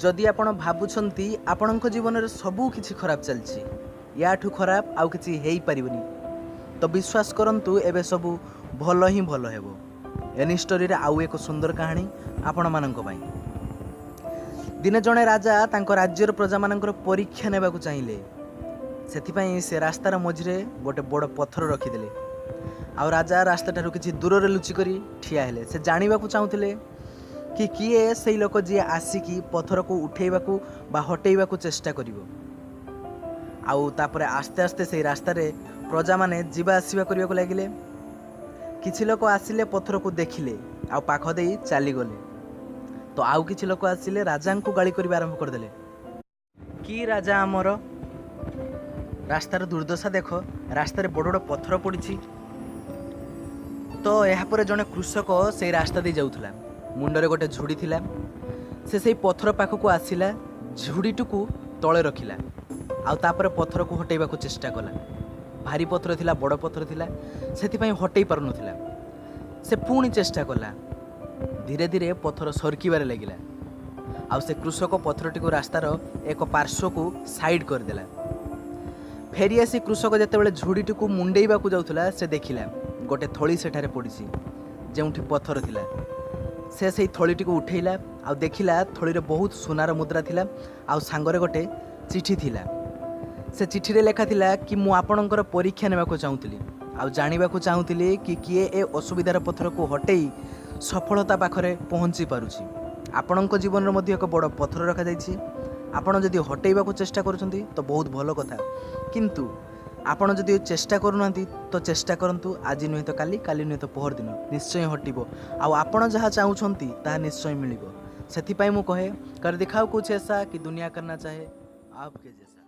ଯଦି ଆପଣ ଭାବୁଛନ୍ତି ଆପଣଙ୍କ ଜୀବନରେ ସବୁ କିଛି ଖରାପ ଚାଲିଛି, ୟାଠୁ ଖରାପ ଆଉ କିଛି ହେଇପାରିବନି, ତ ବିଶ୍ୱାସ କରନ୍ତୁ, ଏବେ ସବୁ ଭଲ ହିଁ ଭଲ ହେବ। ଏନି ଷ୍ଟୋରିରେ ଆଉ ଏକ ସୁନ୍ଦର କାହାଣୀ ଆପଣମାନଙ୍କ ପାଇଁ। ଦିନେ ଜଣେ ରାଜା ତାଙ୍କ ରାଜ୍ୟର ପ୍ରଜାମାନଙ୍କର ପରୀକ୍ଷା ନେବାକୁ ଚାହିଁଲେ। ସେଥିପାଇଁ ସେ ରାସ୍ତାର ମଝିରେ ଗୋଟେ ବଡ଼ ପଥର ରଖିଦେଲେ ଆଉ ରାଜା ରାସ୍ତାଠାରୁ କିଛି ଦୂରରେ ଲୁଚିକରି ଠିଆ ହେଲେ। ସେ ଜାଣିବାକୁ ଚାହୁଁଥିଲେ କି କିଏ ସେଇ ଲୋକ ଯିଏ ଆସିକି ପଥରକୁ ଉଠେଇବାକୁ ବା ହଟେଇବାକୁ ଚେଷ୍ଟା କରିବ। ଆଉ ତାପରେ ଆସ୍ତେ ଆସ୍ତେ ସେଇ ରାସ୍ତାରେ ପ୍ରଜାମାନେ ଯିବା ଆସିବା କରିବାକୁ ଲାଗିଲେ। କିଛି ଲୋକ ଆସିଲେ, ପଥରକୁ ଦେଖିଲେ ଆଉ ପାଖ ଦେଇ ଚାଲିଗଲେ। ତ ଆଉ କିଛି ଲୋକ ଆସିଲେ, ରାଜାଙ୍କୁ ଗାଳି କରିବା ଆରମ୍ଭ କରିଦେଲେ କି ରାଜା ଆମର, ରାସ୍ତାର ଦୁର୍ଦ୍ଦଶା ଦେଖ, ରାସ୍ତାରେ ବଡ଼ ବଡ଼ ପଥର ପଡ଼ିଛି। ତ ଏହାପରେ ଜଣେ କୃଷକ ସେଇ ରାସ୍ତା ଦେଇ ଯାଉଥିଲା। ମୁଣ୍ଡରେ ଗୋଟେ ଝୁଡ଼ି ଥିଲା। ସେ ସେଇ ପଥର ପାଖକୁ ଆସିଲା, ଝୁଡ଼ିଟିକୁ ତଳେ ରଖିଲା ଆଉ ତାପରେ ପଥରକୁ ହଟେଇବାକୁ ଚେଷ୍ଟା କଲା। ଭାରି ପଥର ଥିଲା, ବଡ଼ ପଥର ଥିଲା, ସେଥିପାଇଁ ହଟେଇ ପାରୁନଥିଲା। ସେ ପୁଣି ଚେଷ୍ଟା କଲା। ଧୀରେ ଧୀରେ ପଥର ସରକିବାରେ ଲାଗିଲା ଆଉ ସେ କୃଷକ ପଥରଟିକୁ ରାସ୍ତାର ଏକ ପାର୍ଶ୍ୱକୁ ସାଇଡ୍ କରିଦେଲା। ଫେରି ଆସି କୃଷକ ଯେତେବେଳେ ଝୁଡ଼ିଟିକୁ ମୁଣ୍ଡେଇବାକୁ ଯାଉଥିଲା, ସେ ଦେଖିଲା ଗୋଟେ ଥଳି ସେଠାରେ ପଡ଼ିଛି, ଯେଉଁଠି ପଥର ଥିଲା। ସେ ସେଇ ଥଳିଟିକୁ ଉଠେଇଲା ଆଉ ଦେଖିଲା ଥଳିରେ ବହୁତ ସୁନାର ମୁଦ୍ରା ଥିଲା ଆଉ ସାଙ୍ଗରେ ଗୋଟେ ଚିଠି ଥିଲା। ସେ ଚିଠିରେ ଲେଖା ଥିଲା କି ମୁଁ ଆପଣଙ୍କର ପରୀକ୍ଷା ନେବାକୁ ଚାହୁଁଥିଲି ଆଉ ଜାଣିବାକୁ ଚାହୁଁଥିଲି କି କିଏ ଏ ଅସୁବିଧାର ପଥରକୁ ହଟେଇ ସଫଳତା ପାଖରେ ପହଞ୍ଚି ପାରୁଛି। ଆପଣଙ୍କ ଜୀବନରେ ମଧ୍ୟ ଏକ ବଡ଼ ପଥର ରଖାଯାଇଛି। ଆପଣ ଯଦି ହଟେଇବାକୁ ଚେଷ୍ଟା କରୁଛନ୍ତି ତ ବହୁତ ଭଲ କଥା, କିନ୍ତୁ ଆପଣ ଯଦି ଚେଷ୍ଟା କରୁନାହାନ୍ତି ତ ଚେଷ୍ଟା କରନ୍ତୁ। ଆଜି ନୁହେଁ ତ କାଲି, କାଲି ନୁହେଁ ତ ପହରଦିନ ନିଶ୍ଚୟ ହଟିବ ଆଉ ଆପଣ ଯାହା ଚାହୁଁଛନ୍ତି ତାହା ନିଶ୍ଚୟ ମିଳିବ। ସେଥିପାଇଁ ମୁଁ କହେ, कर दिखाओ कुछ ऐसा कि दुनिया करना चाहे आपके जैसा।